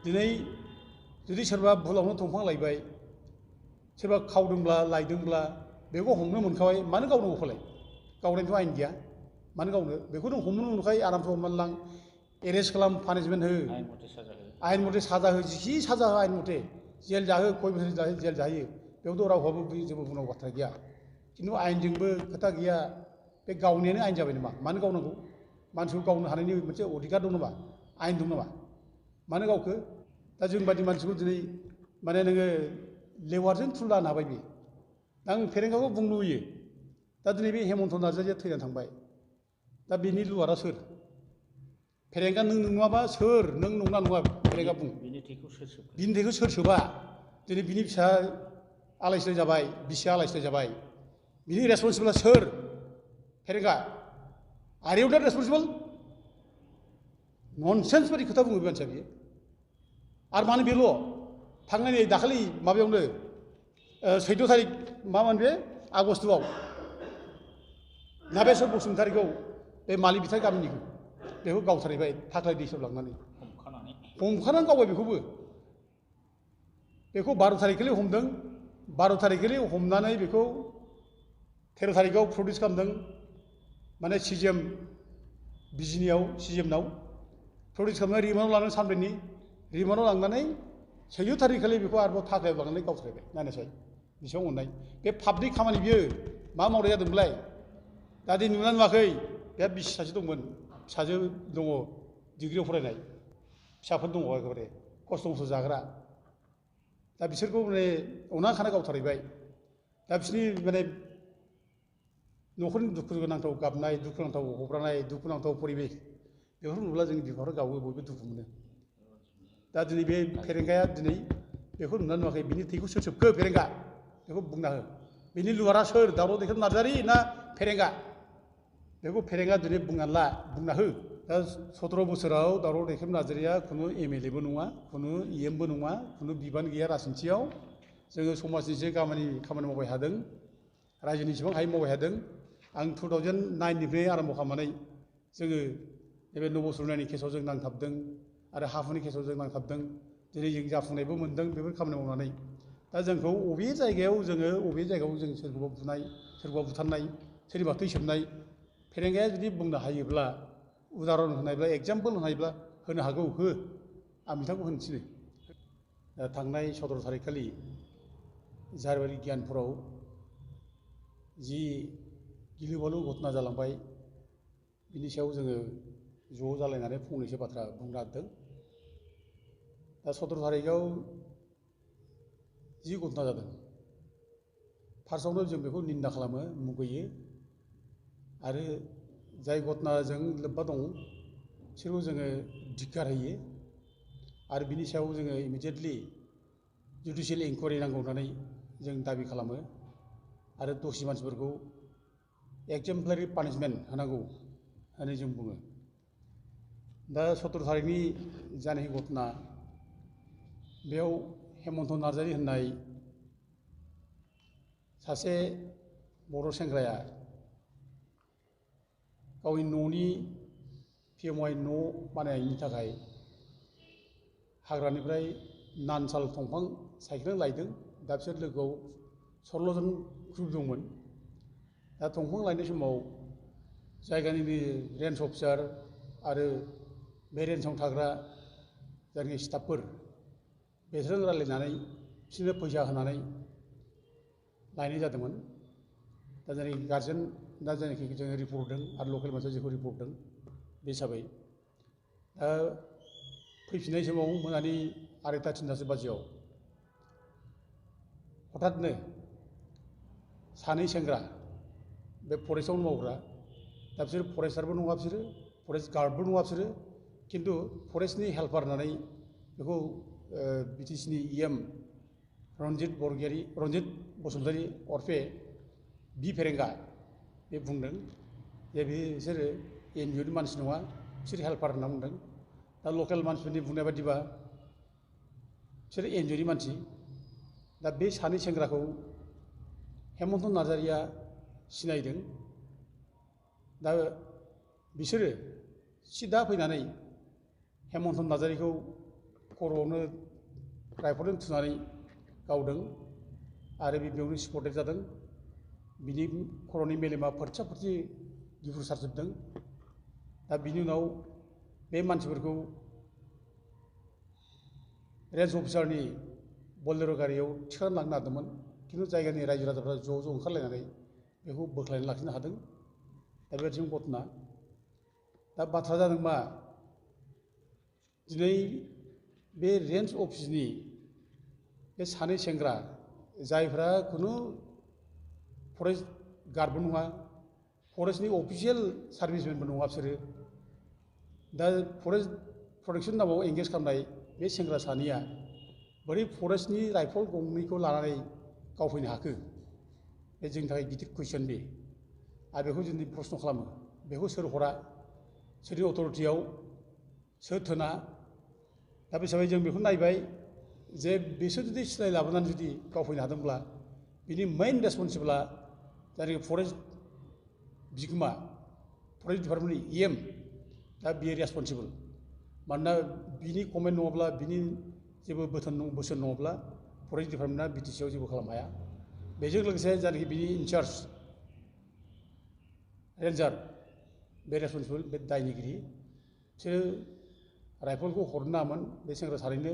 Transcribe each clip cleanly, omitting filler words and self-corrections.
दिनै जुदि सोरबा भुलावनो दंफां लायबाय सोरबा खावदोंब्ला लायदोंब्ला बेखौ हमनो मोनखाबाय मानो गावनांगौ फालाय गावनायनिथ' आयेन गैया मानो गावनो बेखौ नों हमनो मोनखायो आरामसे हमनानै लां एरेस्ट खालाम पानिशमेन्ट हो आयेन मथे साजा हो जि साजा हो आयेन मथे जेल जाहो खय बोसोर जेल जायो बेयावथ' रावहाबो जेबो बुंनांगौ बाथ्रा गैया खिन्थु आयेनजोंबो खोथा गैया बे गावनायानो आयेन जाबाय नामा मानो गावनांगौ मानसिखौ गावनो हानायनि मोनसे अधिकार दं नामा आयेन दं नामा मानो गावखो दा जों बायदि मानसिखौ दिनै माने नोङो लेवारजों थुल लानो हाबाय बे दा आं फेरेंगाखौ बुंनो लुबैयो दा दिनै बे हेमन्त नार्जारिया थैनानै थांबाय दा बेनि लुवारा सोर फेरेंगा नों नङाबा सोर नों नंना नङा फेरेंगा बुं बिनि थैखौ सोर सोबा दिनै बिनि फिसा आलाय सिलाय जाबाय बिसिया आलाय सिलाय जाबाय बिनि रेसपन्सिबोला सोर फेरेंगा आर इउ नट रेसपन्सिबल ननसेन्स बायदि खोथा बुङो बे मानसिया बियो आरो मानो बेल' थांनाय नै दाखालि माबायावनो 14 थारिख मामोन बे आगस्टआव नाबेसर बसुमतारीखौ बे मालि बिथार गामिनिखौ बेखौ गावथारहैबाय थाख्लाय दैसायाव लांनानै हमखानानै गावबाय बेखौ 12 थारिखखालि हमदों 12 थारिखखालि हमनानै बेखौ 13 थारिखआव प्रडिउस खालामदों माने सिजिएम बिजिनियाव सिजिएमनाव प्रडिउस खालामनानै रिमान्डआव लानानै सानब्रैनि रिमान्डआव लांनानै 14 थारिखखालि बेखौ आरोबाव थाख्लायाव लांनानै गावथारबाय नायनायसाय बेसेबां अननाय बे पाब्लिक खामानि बियो मा मावनाय जादोंमोनलाय दा दि नुना नुवाखै बे बिसि सासे दंमोन फिसाजो दङ डिग्रियाव फरायनाय फिसाफोर दङ एखेबारे खस्थ' मस्थ' जाग्रा दा बिसोरखौ माने अना खाना गावथारहैबाय दा बिसोरनि माने न'खरनि दुखुनांथाव गाबनाय दुखुनांथाव हब्रानाय दुखुनांथाव परिबेस बेफोरखौ नुब्ला जोंनि बिखाफ्रा गावो बयबो दुखु मोनो दा दिनै बे फेरेंगाया दिनै बेखौ नुनानै नुवाखै बिनि थैखौ सोर सोबखो फेरेंगा बेखौ बुंना हो बिनि लुवारा सोर दावराव दैखां नार्जारि ना फेरेंगा बेखौ फेरेंगा दिनै बुंना हो दा 17 बोसोराव दावराव दैखां नार्जारिया खुनु एमएलएबो नङा खुनु इएमबो नङा खुनु बिबान गैया राजनिथियाव जोङो समाजनि जे खामानि मावबाय थादों रायजोनि जेसेबां हायो मावबाय थादों आं 2009निफ्राय आरम्भ खालामनानै जोङो नैबे नबसुरनानि केसआव जों नांथाबदों आरो हाहुनि केसआव जों नांथाबदों दिनै जों जाफुंनायबो मोनदों बेफोर खामानि मावनानै दा जोंखौ अबे जायगायाव जों सोरखौबा बुनाय सोरखौबा बुथारनाय सोरनिबा थै सोबनाय फेरेंगाया जुदि बुंनो हायोब्ला उदाहरन होनायब्ला एगजाम्पोल होनायब्ला होनो हागौ हो आं बिथांखौ होनो थिनो थांनाय 17 थारिखखालि जारबारि गियानपुराव जि गिलु बालु घटना जालांबाय बिनि सायाव जोङो ज' जालायनानै फंनैसो बाथ्रा बुंनो नागिरदों दा 17 थारिखआव जि घटना जादों फार्स्टआवनो जों बेखौ निन्दा खालामो मुगैयो आरो जाय घटनाजों लोब्बा दं बिसोरखौ जोङो धिक्कार होयो आरो बिनि सायाव जोङो इमिडियेटलि जुडिसियेल इनकुवारि नांगौ होननानै जों दाबि खालामो आरो दसि मानसिफोरखौ एक्जेमप्लारि पानिशमेन्ट होनांगौ होननानै जों बुङो दा 17 थारिखनि जानाय घटना बेयाव हेमन्त नार्जारि होननाय सासे बर' सेंग्राया गावनि न'नि पिएमवाइ न' बानायनायनि थाखाय हाग्रानिफ्राय नानसाल दंफां साइखेलजों लायदों दा बिसोर लोगोआव 16 जन ग्रुप दंमोन दा दंफां लायनाय समाव जायगानि रेन्ज अफिसार आरो बे रेन्जआव थाग्रा जायनाखि स्टाफफोर बेसोरजों रायज्लायनानै बिसोरनो फैसा होनानै लायनाय जादोंमोन दा जायनाखि गार्जेन दा जायनाखि जोङो रिपर्ट होदों आरो लकेल मानसिया जेखौ रिपर्ट होदों बे हिसाबै दा फैफिननाय समाव मोनानि 2:30-3:00 बाजियाव हठाथनो सानै सेंग्रा बे फरेस्टआवनो मावग्रा दा बिसोर फरेस्टारबो नङा बिसोरो फरेस्ट गार्डबो नङा बिसोरो खिन्थु फरेस्टनि हेल्पार होननानै बेखौ बिटिसिनि इएम रन्जित बसुमतारी अरफे बि फेरेंगा बे बुंदों जे बिसोरो एनजिअनि मानसि नङा बिसोर हेल्पार होनना बुंदों दा लकेल मानसिफोरनि बुंनाय बायदिबा बिसोर एनजिअनि मानसि दा बे सानै सेंग्राखौ हेमन्त नार्जारिया सिनायदों दा बिसोरो सिदा फैनानै हेमन्त नार्जारिखौ खर'आवनो राइफलजों थुनानै गावदों आरो बेयावनो स्पटेड जादों बिनि खर'नि मेलेमा फोरथिया फोरथि गिफ्रुसारजोबदों दा बिनि उनाव बे मानसिफोरखौ रेन्ज अफिसारनि बलेर' गारियाव थिखांनानै लांनो नागिरदोंमोन खिन्थु जायगानि रायजो राजाफ्रा ज' ओंखारलायनानै बेखौ बोख्लायनानै लाखिनो हादों दा बेबायदिनो घटना दा बाथ्रा जादों मा दिनै बे रेन्ज अफिसनि बे सानै सेंग्रा जायफ्रा खुनु फरेस्ट गार्डबो नङा फरेस्टनि अफिसियेल सार्भिसमेनबो नङा बिसोरो दा फरेस्ट प्रटेक्सन नामाव एंगेज खालामनाय बे सेंग्रा सानैया बोरै फरेस्टनि राइफल गंनैखौ लानानै गावफैनो हाखो बे जोंनि थाखाय गिदिर कुइसन बे आरो बेखौ जों प्रश्न खालामो बेखौ सोर हरा सोरनि अथ'रिटियाव सोर थोना दा बे हिसाबै जों बेखौ नायबाय जे बिसोर जुदि सिलाय लाबोनानै जुदि गावफैनो हादोंब्ला बिनि मेइन रेसपन्सिबोला जायनाखि फरेस्ट बिगोमा फरेस्ट डिपार्टमेन्टनि EM दा बियो रेसपन्सिबोल मानोना बिनि कमेन्ट नङाब्ला बिनि जेबो बोसोन नङाब्ला फरेस्ट डिपार्टमेन्टआ BTC आव जेबो खालामनो हाया बेजों लोगोसे जायनाखि बिनि इनचार्ज रेन्जार बे रेसपन्सिबोल बे दायनिगिरि बिसोरो राइफलखौ हरनो नाङामोन बे सेंग्रा सानैनो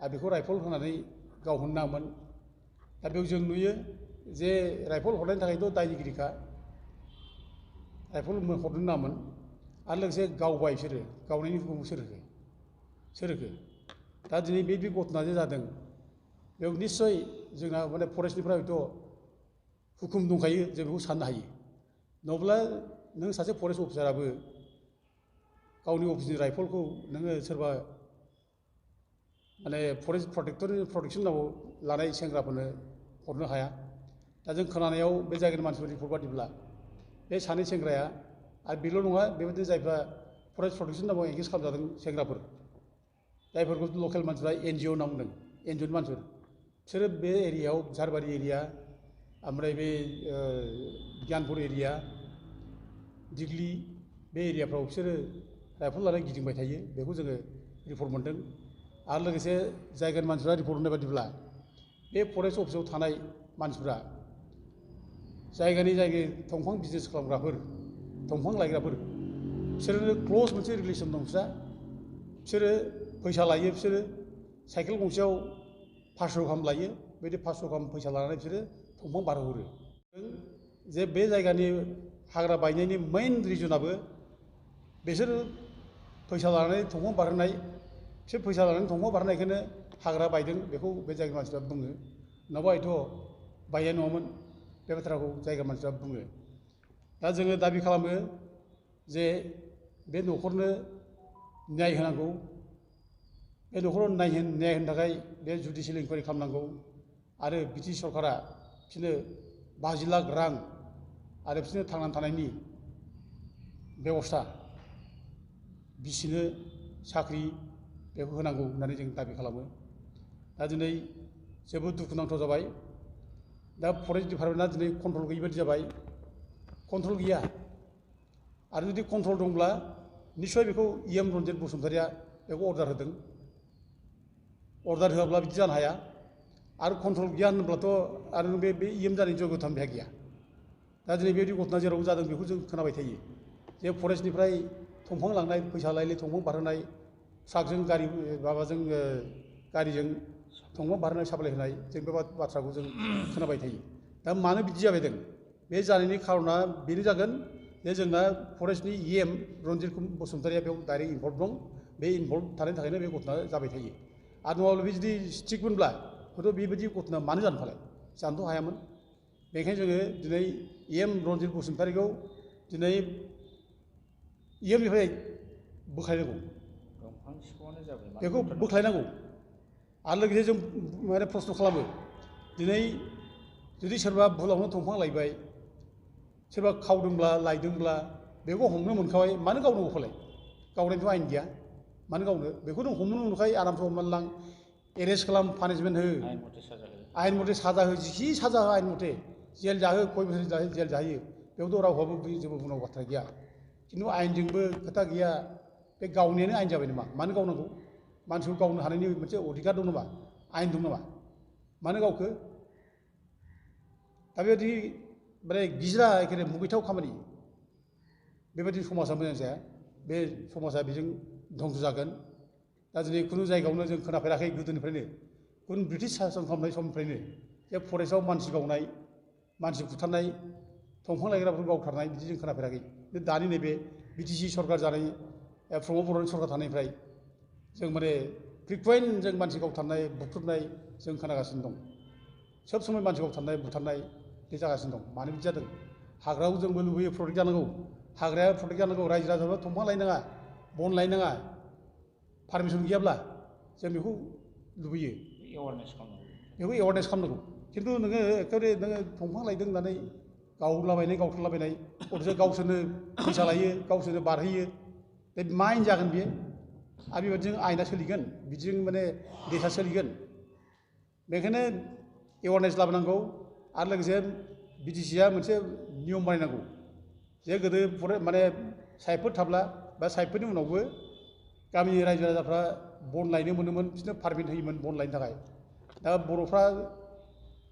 आरो बेखौ राइफल होनानै गावहोनो नाङामोन दा बेयाव जों नुयो जे राइफल हरनायनि थाखायथ' दायनिगिरिखा राइफल हरनो नाङामोन आरो लोगोसे गावबाय बिसोरो गावनायनि हुकुमखौ सोर होखो दा दिनै बे घटना जे जादों बेयाव निस्सय जोंना माने फरेस्टनिफ्राय हयथ' हुकुम दंखायो जों बेखौ साननो हायो नङाब्ला नों सासे फरेस्ट अफिसाराबो गावनि अफिसनि राइफलखौ नोङो सोरबा माने फरेस्ट प्रटेक्सन नामाव लानाय सेंग्राफोरनो हरनो हाया दा जों खोनानायाव बे जायगानि मानसिफोरनि रिपर्ट बादिब्ला बे सानै सेंग्राया आरो बेल' नङा बेबायदिनो जायफ्रा फरेस्ट प्रटेक्सन नामाव एंगेज खालामजादों सेंग्राफोर जायफोरखौ लकेल मानसिफ्रा NGO होनना बुंदों NGOनि मानसिफोर बिसोरो बे एरियायाव झारबारि एरिया ओमफ्राय बे गियानपुर एरिया दिग्लि बे एरियाफ्राव बिसोरो राइफल लानानै गिदिंबाय थायो बेखौ जोङो रिपर्ट मोन्दों आरो लोगोसे जायगानि मानसिफ्रा रिपर्ट होनाय बादिब्ला बे फरेस्ट अफिसाव थानाय मानसिफ्रा जायगानि दंफां बिजनेस खालामग्राफोर दंफां लायग्राफोर बिसोरो क्ल'ज मोनसे रिलेसन दं बिसोरो फैसा लायो बिसोरो साइकेल गंसेयाव 500 गाहाम लायो बेबायदि 500 गाहाम फैसा लानानै बिसोरो दंफां बारहोहरो जे बे जायगानि हाग्रा बायनायनि मेइन रिजनाबो बिसोरो फैसा लानानै दंफां बारहोनाय बिसोर फैसा लानानै दंफां बारहोनायखौनो हाग्रा बायदों बेखौ बे जायगानि मानसिफ्रा बुङो नङाबा हयथ' बायनाय नङामोन बे बाथ्राखौ जायगा मानसिफ्रा बुङो दा जोङो दाबि खालामो जे बे न'खरनो न्याय होनांगौ बे न'खराव न्याय होनो थाखाय बे जुडिसियेल इनकुवारि खालामनांगौ आरो BTC सरकारा बिसोरनो 50 लाख रां आरो बिसोरनो थांनानै थानायनि बेबस्था बिसिनो साख्रि बेखौ होनांगौ होननानै जों दाबि खालामो दा दिनै जोबोद दुखुनांथाव जाबाय दा फरेस्ट डिपार्टमेन्टआ दिनै कन्ट्रल गैयि बायदि जाबाय कन्ट्रल गैया आरो जुदि कन्ट्रल दंब्ला निस्सय बेखौ EM रन्जित बसुमतारिया बेखौ अर्डार होदों अर्डार होआब्ला बिदि जानो हाया आरो कन्ट्रल गैया होनब्लाथ' आरो बे EM जानायनि जयग'था बेहा गैया दा दिनै बेबायदि घटना जेराव जादों बेखौ जों खोनाबाय थायो जे फरेस्टनिफ्राय दंफां लांनाय फैसा लायलाय दंफां बारहोनाय ट्राकजों माबाजों गारिजों दंफां बारहोनाय साप्लाय होनाय जों बे बाथ्राखौ जों खोनाबाय थायो दा मानो बिदि जाबायदों बे जानायनि खारना बेनो जागोन जे जोंना फरेस्टनि EM रन्जित बसुमतारिया बेयाव डाइरेक्ट इनभल्भ दं बे इनभल्भ थानायनि थाखायनो बे घटना जाबाय थायो आरो नङाब्ला बे जुदि स्ट्रिक्टमोनब्ला हयथ' बेबायदि घटना मानो जानो फालाय जानोथ' हायामोन बेनिखायनो जोङो दिनै EM रन्जित बसुमतारिखौ दिनै EMनिफ्राय बोख्लायनांगौ बेखौ बोख्लायनांगौ आरो लोगोसे जों माने प्रश्न खालामो दिनै जुदि सोरबा भुलावनो दंफां लायबाय सोरबा खावदोंब्ला लायदोंब्ला बेखौ हमनो मोनखाबाय मानो गावनांगौ फालाय गावनायनिथ' आयेन गैया मानो गावनो बेखौ नों हमनो मोनखायो आरामसे हमनानै लां एरेस्ट खालाम पानिशमेन्ट हो आयेन मथे साजा हो जि साजा हो आयेन मथे जेल जाहो खय बोसोर जेल जायो बेयावथ' रावहाबो जेबो बुंनांगौ बाथ्रा गैया खिन्थु आयेनजोंबो खोथा गैया बे गावनायानो आयेन जाबाय नामा मानो गावनांगौ मानसिखौ गावनो हानायनि मोनसे अधिकार दं नामा आयेन दं नामा मानो गावखो दा बेबायदि माने गिज्रा एखेबारे मुगैथाव खामानि बेबायदि समाजा मोजां जाया बे समाजा बेजों धंस जागोन दा दिनै खुनु जायगायावनो जों खोनाफेराखै गोदोनिफ्रायनो खुनु ब्रिटिश सासन खालामनाय समनिफ्रायनो जे फरेस्टआव मानसि गावनाय मानसि बुथारनाय दंफां लायग्राफोरखौ गावथारनाय बिदि जों खोनाफेराखै दानि नैबे बिटिसि सरकार जानाय प्रमद बर'नि सरकार थानायनिफ्राय जों माने फ्रिकुवेन्ट जों मानसि गावथारनाय बुख्रुबनाय जों खोनागासिनो दं सोब समय मानसि गावथारनाय बुथारनाय बे जागासिनो दं मानो बिदि जादों हाग्रायाव जोंबो लुबैयो प्रटेक्ट जानांगौ हाग्राया प्रटेक्ट जानांगौ रायजो राजाफ्रा दंफां लायनाङा बन लायनाङा पारमिसन गैयाब्ला जों बेखौ लुबैयो बेखौ एवारनेस खालामनांगौ खिन्थु नोङो एखेबारे नोङो दंफां लायदों होननानै गावलाबायनाय गावथारलाबायनाय अथ'स' गावसोरनो फैसा लायो गावसोरनो बारहोयो बे मा आयेन जागोन बेयो आरो बेबायदिजों आयेना सोलिगोन बिदिजों माने देशआ सोलिगोन बेखायनो एवारनेस लाबोनांगौ आरो लोगोसे बिटिसिआ मोनसे नियम बानायनांगौ जे गोदो माने साइटफोर थाब्ला बा साइटफोरनि उनावबो गामिनि रायजो राजाफ्रा बन लायनो मोनोमोन बिसोरनो पारमिट होयोमोन बन लायनो थाखाय दा बर'फ्रा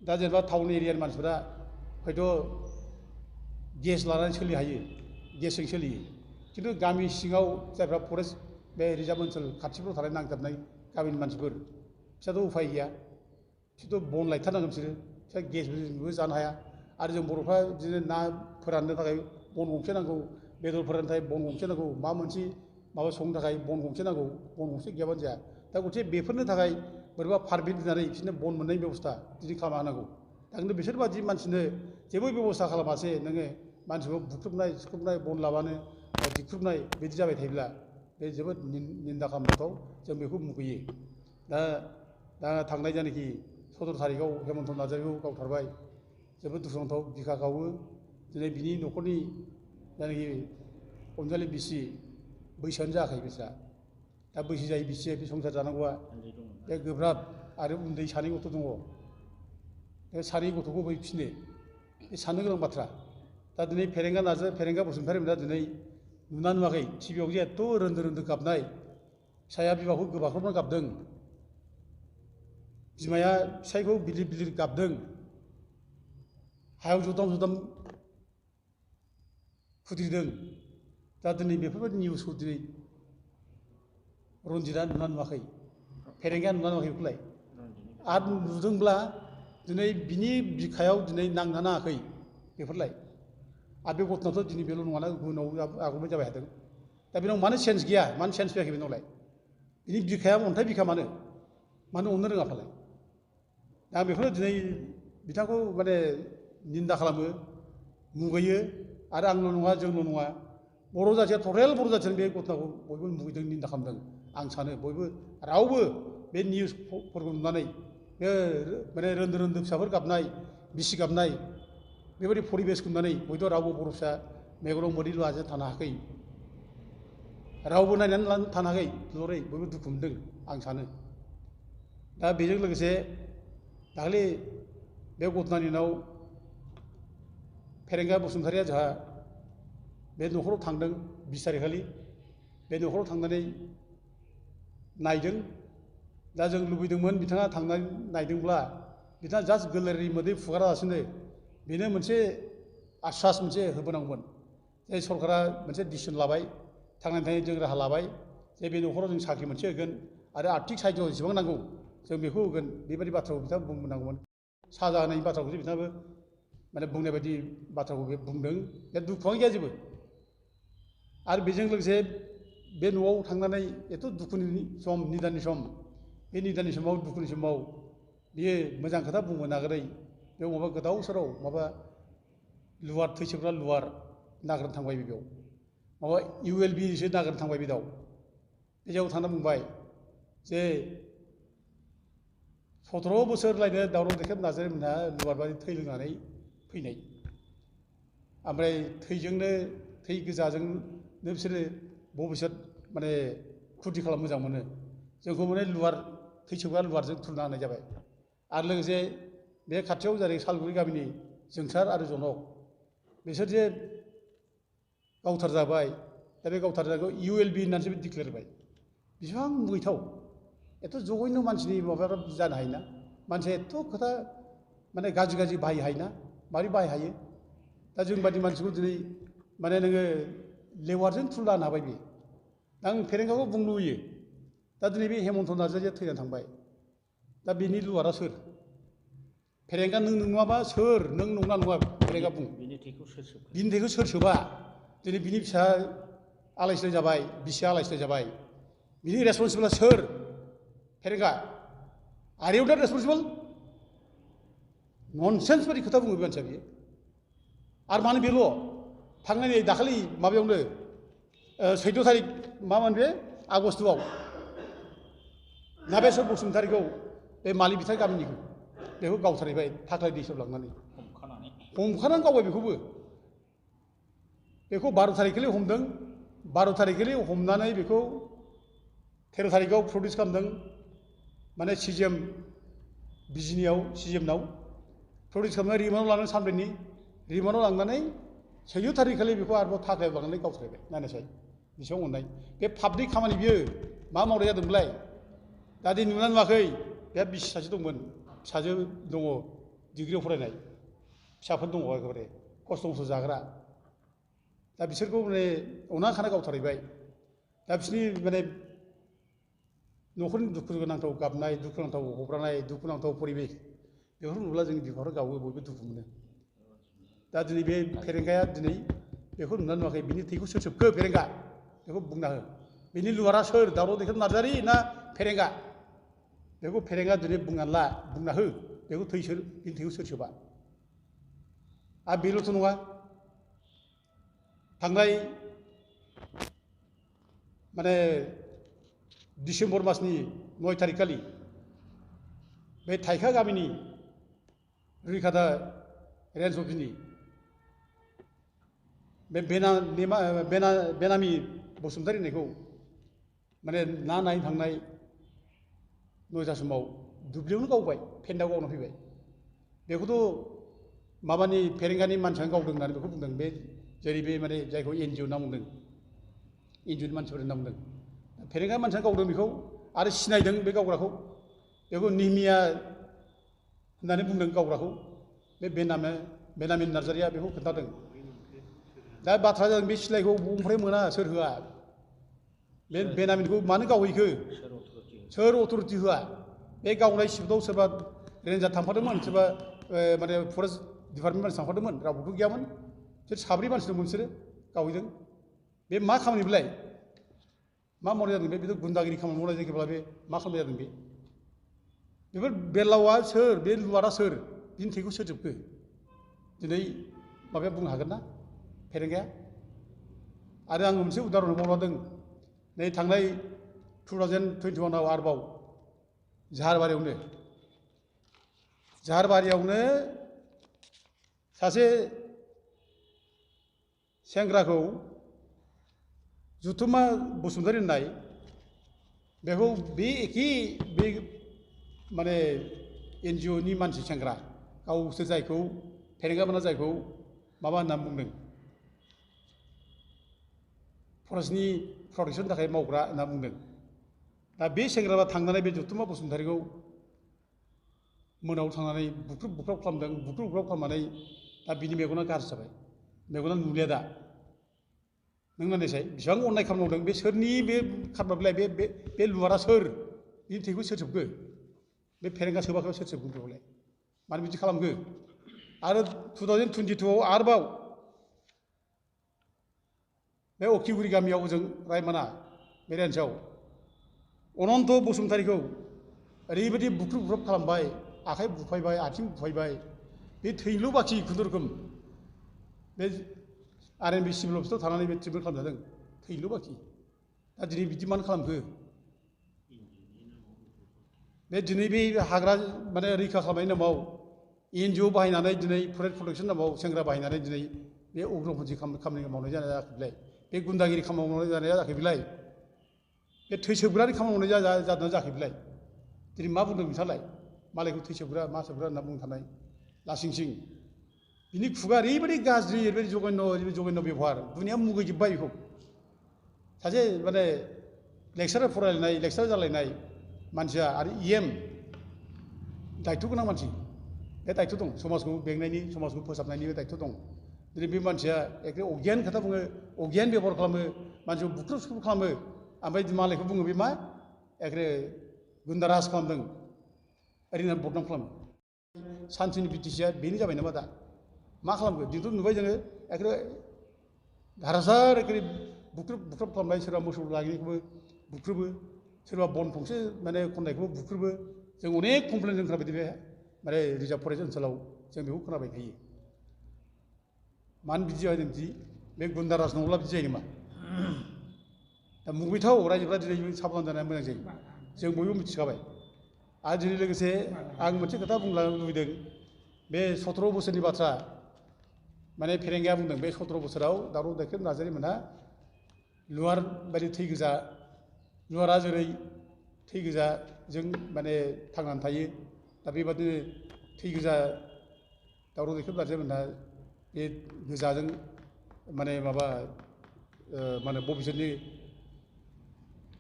दा जेनेबा टाउन एरियानि मानसिफोरा हयथ' गेस लानानै सोलिनो हायो गेसजों सोलियो खिन्थु गामि सिङाव जायफ्रा फरेस्ट बे रिजार्भ ओनसोल खाथिफ्राव थानाय नांजाबनाय गामिनि मानसिफोर बिसोरथ' उफाय गैया बिसोरथ' बन लायथारनांगोन बिसोर गेसबो जानो हाया आरो जों बर'फ्रा बिदिनो ना फोराननो थाखाय बन गंसे नांगौ बेदर फोराननो थाखाय बन गंसे नांगौ माबा मोनसे माबा संनो थाखाय बन गंसे नांगौ बन गंसे गैयाबानो जाया दा गंसे बेफोरनो थाखाय बोरैबा पारमिट होनानै बिसोरनो बन मोननायनि बेबस्था बिदि खालामना होनांगौ दा खिन्थु बिसोरबादि मानसिनो जेबो बेबस्था खालामासै नोङो मानसिखौ बुख्रुबनाय सुख्रुबनाय बन लाबानो दिख्रुबनाय बिदि जाबाय थायोब्ला बे जोबोद निन्दा खालामजाथाव जों बेखौ मुगैयो दा थांनाय जायनाखि 17 थारिखआव हेमन्त नार्जारिखौ गावथारबाय जोबोद दुखुनांथाव बिखा गावो दिनै बिनि न'खरनि जायनाखि अनजालि बिसि बैसोआनो जायाखै बिस्रा दा बैसो जायै बिसिया बे संसार जानांगौआ बे गोब्राब आरो उन्दै सानै गथ' दङ बे सानै गथ'खौ बै फिनो बे साननो गोनां बाथ्रा दा दिनै फेरेंगा बसुमतारिमोना दिनै नुना नुवाखै टिभियाव जे एथ' रोन्दो रोन्दो गाबनाय फिसाया बिमाखौ गोबाख्रबना गाबदों बिमाया फिसायखौ बिलिर बिलिर गाबदों हायाव जुदाम जुदाम खुद्रिदों दा दिनै बेफोरबायदि निउसखौ दिनै रन्जितआ नुना नुवाखै फेरेंगाया नुना नुवाखै बेखौलाय आरो नुदोंब्ला दिनै बिनि बिखायाव दिनै नांना नाङाखै बेफोरलाय आरो बे गथ'नाथ' दिनै बेल' नङाना गुबुनाव आगोलबो जाबाय थादों दा बेनाव मानो सेन्स गैया मानो सेन्स फैयाखै बेनावलाय बिनि बिखाया अन्थाइ बिखा मानो अननो रोङा फालाय दा बेखौनो दिनै बिथांखौ माने निन्दा खालामो मुगैयो आरो आंल' नङा जोंल' नङा बर' जाथिया टटेल बर' जाथियानो बे घटनाखौ बयबो मुगैदों निन्दा खालामदों आं सानो बयबो रावबो बे निउसफोरखौ नुनानै बे माने रोन्दो रोन्दो फिसाफोर गाबनाय बिसि गाबनाय बेबायदि परिबेसखौ नुनानै हयथ' रावबो बर' फिसा मेगनाव मोदै लाजों थानो हायाखै रावबो नायनानै थानो हायाखै दुलुरै बयबो दुखु मोनदों आं सानो दा बेजों लोगोसे दाखालि बे घटनानि उनाव फेरेंगा बसुमतारिया जोंहा बे न'खराव थांदों 20 तारिखखालि बे न'खराव थांनानै नायदों दा जों लुबैदोंमोन बिथाङा थांनानै नायदोंब्ला बिथाङा जास्ट गोरलै मोदै फुगारालासिनो बेनो मोनसे आश्वास मोनसे होबोनांगौमोन जे सरकारा मोनसे डिसिसन लाबाय थांनानै थानायनि जों राहा लाबाय जे बे न'खराव जों साख्रि मोनसे होगोन आरो आर्थिक साहाय्य जेसेबां नांगौ जों बेखौ होगोन बेबायदि बाथ्राखौ बिथाङा बुंनांगौमोन साजा होनायनि बाथ्राखौसो बिथाङाबो माने बुंनाय बायदि बाथ्राखौ बे बुंदों बे दुखुआनो गैया जेबो आरो बेजों लोगोसे बे न'आव थांनानै एथ' दुखुनि सम निदाननि सम बे निदाननि समाव दुखुनि समाव बियो मोजां खोथा बुंनो नागिरै बेयाव माबा गोदाव सोराव माबा लुवार थैसोबग्रा लुवार नागिरनो थांबाय बेयाव माबा ULBसो नागिरनो थांबाय बे दाउ बे जायगायाव थांना बुंबाय जे 17 बोसोरलायनो दावराव देखेब नार्जारिमोनहा लुवार बादि थै लोंनानै फैनाय ओमफ्राय थै गोजाजोंनो बिसोरो भबिष्यत माने फुरथि खालामनो मोजां मोनो जोंखौ माने लुवार थै सोबग्रा लुवारजों थुना होनाय जाबाय आरो लोगोसे बे खाथियाव जादों सालगुरि गामिनि जोंसार आरो जनक बिसोर जे गावथार जाबाय दा बे गावथारनायखौ ULB होननानैसो डिक्लेयार होबाय बेसेबां मुगैथाव एथ' जघन्य मानसिनि माबाया जानो हायोना मानसिया एथ' खोथा माने गाज्रि बाहायनो हायोना माबोरै बाहायनो हायो दा जों बादि मानसिखौ दिनै माने नोङो लेवारजों थुला होनो हाबाय बे दा आं फेरेंगाखौ बुंनो लुबैयो दा दिनै बे हेमन्त नार्जारिया थैनानै थांबाय दा बेनि लुवारा सोर फेरेंगा नों नङाबा सोर नों नंना नङा फेरेंगा बुं बिनि थैखौ सोर सोबा दिनै बिनि फिसा आलाय सिलाय जाबाय बिसिया आलाय सिलाय जाबाय बिनि रेसपन्सिबोला सोर फेरेंगा आर इउ नट रेसपन्सिबल ननसेन्स बायदि खोथा बुङो बे मानसिया बियो आरो मानो बेल' थांनाय नै दाखालि माबायावनो 14 थारिख मामोन बे आगस्टआव नाबेसर बसुमतारीखौ बे मालि बिथार गामिनिखौ बेखौ गावथारहैबाय थाख्लाय दैसायाव लांनानै हमखानानै गावबाय बेखौबो बेखौ 12 थारिखखालि हमदों 12 थारिखखालि हमनानै बेखौ 13 थारिखआव प्रडिउस खालामदों माने CGM बिजिनियाव CGMनाव प्रडिउस खालामनानै रिमान्डआव लानानै सानब्रैनि रिमान्डआव लांनानै 14 थारिखखालि बेखौ आरोबाव थाख्लायाव लांनानै गावथारबाय नायनायसाय बेसेबां अननाय बे पाब्लिक खामानि बियो मा मावनाय जादोंमोनलाय दा दि नुना नुवाखै बेहा बिसि सासे दंमोन फिसाजो दङ डिग्रियाव फरायनाय फिसाफोर दङ एखेबारे खस्थ' मस्थ' जाग्रा दा बिसोरखौ माने अना खाना गावथारहैबाय दा बिसोरनि माने न'खरनि दुखु नांथाव गाबनाय दुखु नांथाव हब्रानाय दुखु नांथाव परिबेस बेफोरखौ नुब्ला जोंनि बिखाफ्रा गावो बयबो दुखु मोनो दा दिनै बे फेरेंगाया दिनै बेखौ नुना नुवाखै बिनि थैखौ सोर सोबखो फेरेंगा बेखौ बुंना हो बिनि लुवारा सोर दावराव दैखां नार्जारि ना फेरेंगा बेखौ फेरेंगा दिनै बुंना हो बेखौ बिनि थैखौ सोर सोबा आरो बेल'थ' नङा थांनाय माने डिसेम्बर मासनि 9 थारिखखालि बे थाइखा गामिनि रुइखादा रेन्ज अफिसनि बे बेनामि बसुमतारी होननायखौ माने ना नायनो थांनाय 9ता समाव दुब्लियावनो गावबाय फेन्दाव गावना फैबाय बेखौथ' माबानि फेरेंगानि मानसियानो गावदों होननानै बेखौ बुंदों बे जेरै बे माने जायखौ NGO होनना बुंदों NGOनि मानसिफोर होनना बुंदों फेरेंगा मानसियानो गावदों बेखौ आरो सिनायदों बे गावग्राखौ बेखौ निमिया होननानै बुंदों गावग्राखौ बे बेनामि नार्जारिया बेखौ खोन्थादों दा बाथ्रा जादों बे सिलायखौ बबेनिफ्राय मोना सोर होआ बे बेनामिखौ मानो गावहैखो सोर अथ'रिटि होआ बे गावनाय सिफटआव सोरबा रेन्जार थांफादोंमोन सोरबा माने फरेस्ट डिपार्टमेन्ट मानसि थांफादोंमोन रावबोथ' गैयामोन बिसोर 3 मानसि दंमोन बिसोरो गावहैदों बे मा खामानि बेलाय मा मावनाय जादों बेथ' गुन्दागिरि खामानि मावनाय जायोब्ला बे मा खालामनाय जादों बेफोर बेलावा सोर बे लुवारा सोर बिनि थैखौ सोर जोबखो दिनै माबाया बुंनो हागोन ना फेरेंगाया आरो आङो मोनसे उदाहरन बावलांदों नै थांनाय 2021आव आरोबाव जाहारबारियावनो सासे सेंग्राखौ जुथुमा बसुमतारी होननाय बेखौ बे एखे बे माने NGOनि मानसि सेंग्रा गावसोर जायखौ फेरेंगामोना जायखौ माबा होननानै बुंदों फरेस्टनि प्रटेक्सननि थाखाय मावग्रा होनना बुंदों दा बे सेंग्राया थांनानै बे जुथुमा बसुमतारीखौ मोनायाव थांनानै बुख्रुब खालामनानै दा बिनि मेगना गाज्रि जाबाय मेगना नुलिया दा नों नायनायसाय बेसेबां अननाय खामानि मावदों बे सोरनि बे खारबा बिलाय बे लुवारा सोर बिनि थैखौ सोर सोबखो बे फेरेंगा सोबाखै सोर सोबगोन बेखौलाय मानो बिदि खालामखो आरो 2022आव आरोबाव बे अखिगुरि गामियाव ओजों रायमाना बे रेन्जआव अनन्त बसुमतारीखौ ओरैबायदि बुख्रुब खालामबाय आखाइ बुफायबाय आथिं बुफायबाय बे थैल' बाखि खुनुरुखुम बे RMB सिभिल अफिसाव थानानै बे ट्रिटमेन्ट खालामजादों थैल' बाखि दा दिनै बिदि मानो खालामखो बे दिनै बे हाग्रा माने रैखा खालामनायनि नामाव NGO बाहायनानै दिनै फरेस्ट प्रटेक्सन नामाव सेंग्रा बाहायनानै दिनै बे उग्रपन्थी खामानि मावनाय जानाय जायाखै बिलाय बे गुन्दागिरि खामानि मावनाय जानाया जायाखै बिलाय बे थैसोबग्रानि खामानि मावनाय जादोंना जायाखै बिलाय दिनै मा बुंदों बिथांलाय मालायखौ थैसोबग्रा मा सोबग्रा होनना बुंनो थानाय लासिं सिं बिनि खुगा ओरैबायदि गाज्रि ओरैबायदि जघन्य बेबहार दुनिया मुगैजोब्बाय बेखौ सासे माने लेक्सारार फरायलायनाय लेक्सारार जालायनाय मानसिया आरो EM दायथ' गोनां मानसि बे दायथ' दं समाजखौ बेंनायनि समाजखौ फोसाबनायनि बे दायथ' दं दिनै बे मानसिया एखे अगियान खोथा बुङो अगियान बेबहार खालामो मानसिखौ बुख्रुब सुख्रुब खालामो ओमफ्राय मालायखौ बुङो बे मा एखे गुन्दाराज खालामदों ओरैनो बदनाम खालामो सानसेनि बिटिसिआ बेनो जाबाय नामा दा मा खालामगोन दिनैथ' नुबाय जोङो एखे धारासार एखे बुख्रुब खालामनाय सोरबा मोसौ लागिनायखौबो बुख्रुबो सोरबा बन थंसे माने खननायखौबो बुख्रुबो जों अनेक कमप्लेन जों खोनाबाय बे माने रिजार्भ फरेस्ट ओनसोलाव जों बेखौ खोनाबाय थायो मानो बिदि जादों बिदि बे गुन्दाराज नङाब्ला बिदि जायो नामा दा मुगैथाव रायजोफ्रा दिनै साबधान जानाया मोजां जायो जों बयबो मिथिखाबाय आरो दिनै लोगोसे आं मोनसे खोथा बुंनो लुबैदों बे 17 बोसोरनि बाथ्रा माने फेरेंगाया बुंदों बे 17 बोसोराव दावराव दैखेब नार्जारि मोनहा लुवार बायदि थै गोजा लुवारा जेरै थै गोजा जों माने थांनानै थायो दा बेबादिनो थै गोजा दावराव दैखेब नार्जारि मोनहा बे गोजाजों माने माबा मा होनो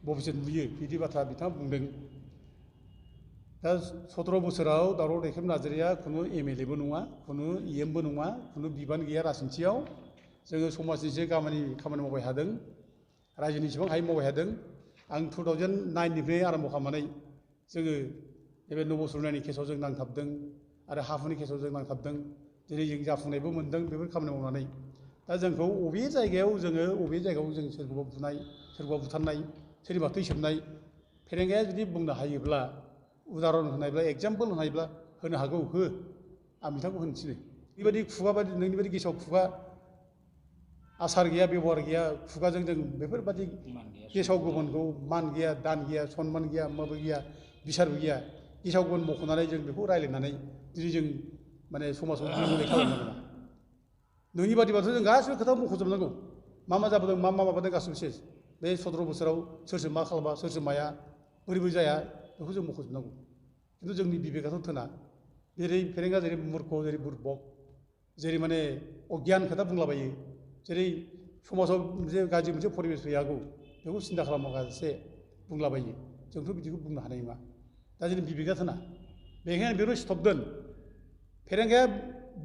भबिष्यत नुयो बिदि बाथ्रा बिथाङा बुंदों दा 17 बोसोराव दावराव दैखेब नार्जारिया खुनु MLA बो नङा खुनु EM बो नङा खुनु बिबान गैया राजनिथियाव जोङो समाजनि जे खामानि मावबाय थादों रायजोनि जेसेबां हायो मावबाय थादों आं 2009 निफ्राय आरम्भ खालामनानै जोङो नैबे नबसुरनायनि केसाव जों नांथाबदों आरो हाहुनि केसाव जों नांथाबदों दिनै जों जाफुंनायबो मोनदों बेफोर खामानि मावनानै दा जोंखौ अबे जायगायाव जों सोरखौबा बुनाय सोरखौबा बुथारनाय सोरनिबा थै सोबनाय फेरेंगाया जुदि बुंनो हायोब्ला उदाहरन होनायब्ला एग्जाम्पल होनायब्ला होनो हागौ हो आं बिथांखौ होनो थिनो बेबायदि खुगा बायदि नोंनि बायदि गेसाव खुगा आसार गैया बेबहार गैया खुगाजों जों बेफोरबायदि गेसाव गोफोनखौ मान गैया दान गैया सनमान गैया माबो गैया बिसारबो गैया गेसाव गोफोन मख'नानै जों बेखौ रायज्लायनानै दिनै जों माने समाजाव गुबुंले खालामनो नाङा नोंनि बादिबाथ' जों गासिबो खोथा मख'जोबनांगौ मा जाबोदों मा माबादों गासिबो सेस बे 17 बोसोराव सोरसो मा खालामा सोरसो माया बोरैबो जाया बेखौ जों मख'जोबनांगौ खिन्थु जोंनि बिबेकाथ' थोना जेरै फेरेंगा जेरै मुर्ख जेरै बुरबक जेरै माने अगियान खोथा बुंलाबायो जेरै समाजाव गाज्रि मोनसे परिबेस फैयागौ बेखौ सिन्था खालामालासे बुंलाबायो जोंथ' बिदिखौ बुंनो हानाय नङा दा जोंनि बिबेका थोना बेखायनो बेखौ स्टप दोन फेरेंगाया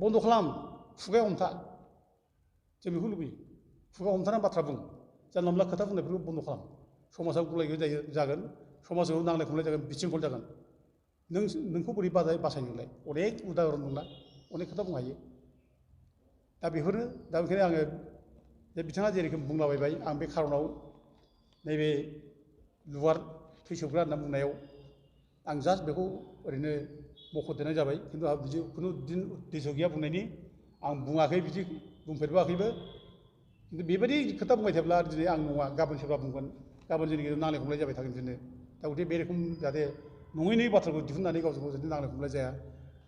बन्द' खालाम खुगाया हमथा जों बेखौ लुबैयो खुगा हमथानानै बाथ्रा बुं जानला मोनला खोथा बुंनायफोरखौ बन्द' खालाम समाजाव गुलाय गुजाय जागोन समाजाव नांलाय खमलाय जागोन बिथिंखल जागोन नोंखौ बोरै बासायनोलाय अनेक उदाहरन दंना अनेक खोथा बुंनो हायो दा बेफोरनो दा ओंखायनो आङो जे बिथाङा जेरोखोम बुंलाबायबाय आं बे खार'नाव नैबे लुवार थै सोबग्रा होनना बुंनायाव आं जास्ट बेखौ ओरैनो मख'देरनाय जाबाय खिन्थु आंहा बिदि खुनु दिन उद्देश्य गैया बुंनायनि आं बुङाखै बिदि बुंफेरबोआखैबो खिन्थु बेबायदि खोथा बुंबाय थायोब्ला दिनै आं नङा गाबोन सोरबा बुंगोन गाबोन जोंनि गेजेराव नांलाय खमलाय जाबाय थागोन बिदिनो दा गथे बे रोखोम जाहाथे नङै बाथ्राखौ दिहुननानै गावजों गाव जाहाथे नांलाय खमलाय जाया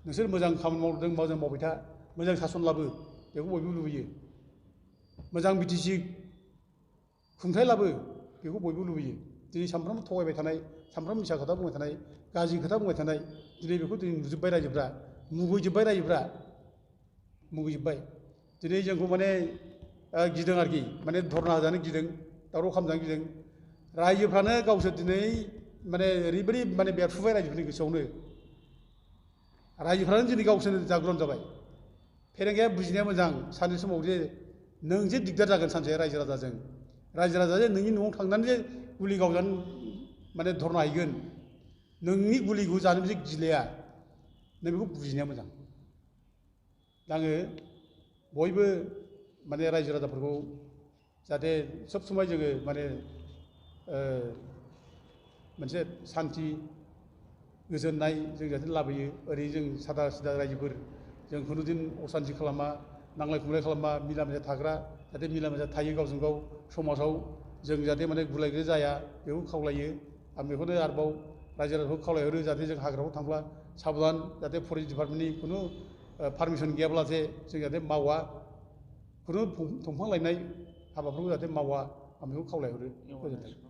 नोंसोर मोजां खामानि मावदों मोजां मावबाय था मोजां सासन लाबो बेखौ बयबो लुबैयो मोजां बिटिसि खुंथाय लाबो बेखौ बयबो लुबैयो दिनै सानफ्रोमबो थगायबाय थानाय सानफ्रोमबो मिसा खोथा बुंबाय थानाय गाज्रि खोथा बुंबाय थानाय दिनै बेखौ दिनै नुजोब्बाय रायजोफ्रा मुगैजोब्बाय रायजोफ्रा मुगैजोब्बाय दिनै जोंखौ माने गिदों आरोखि माने धरना होजानो गिदों दावराव खालामजानो गिदों रायजोफ्रानो गावसोर दिनै माने ओरैबायदि माने बेरफुबाय रायजोफोरनि गोसोआवनो रायजोफ्रानो दिनै गावसोरनो जागृत जाबाय फेरेंगाया बुजिनाया मोजां सानसे समाव जे नों जे दिगदार जागोन सानसे रायजो राजाजों नोंनि न'आव थांनानै जे गुलि गावजानो माने धरना हैगोन नोंनि गुलिखौ जानो जे गिलाया नों बेखौ बुजिनाया मोजां दा आङो बयबो माने रायजो राजाफोरखौ जाहाथे सब समाय जोङो माने मोनसे सान्थि गोजोननाय जों जाहाथे लाबोयो ओरै जों सादा सिदा रायजोफोर जों खुनुदिन असान्थि खालामा नांलाय खमलाय खालामा मिला मिसा थाग्रा जाहाथे मिला मिसा थायो गावजों गाव समाजाव जों जाहाथे माने गुलाय गुजाय जाया बेखौ खावलायो आं बेखौनो आरोबाव रायजो राजाखौ खावलायहरो जाहाथे जों हाग्रायाव थांब्ला साबधान जाहाथे फरेस्ट डिपार्टमेन्टनि खुनु पारमिसन गैयाब्ला जे जों जाहाथे मावा खुनु दंफां लायनाय हाबाफोरखौ जाहाथे मावा आं बेखौ खावलायहरो गोजोन्थों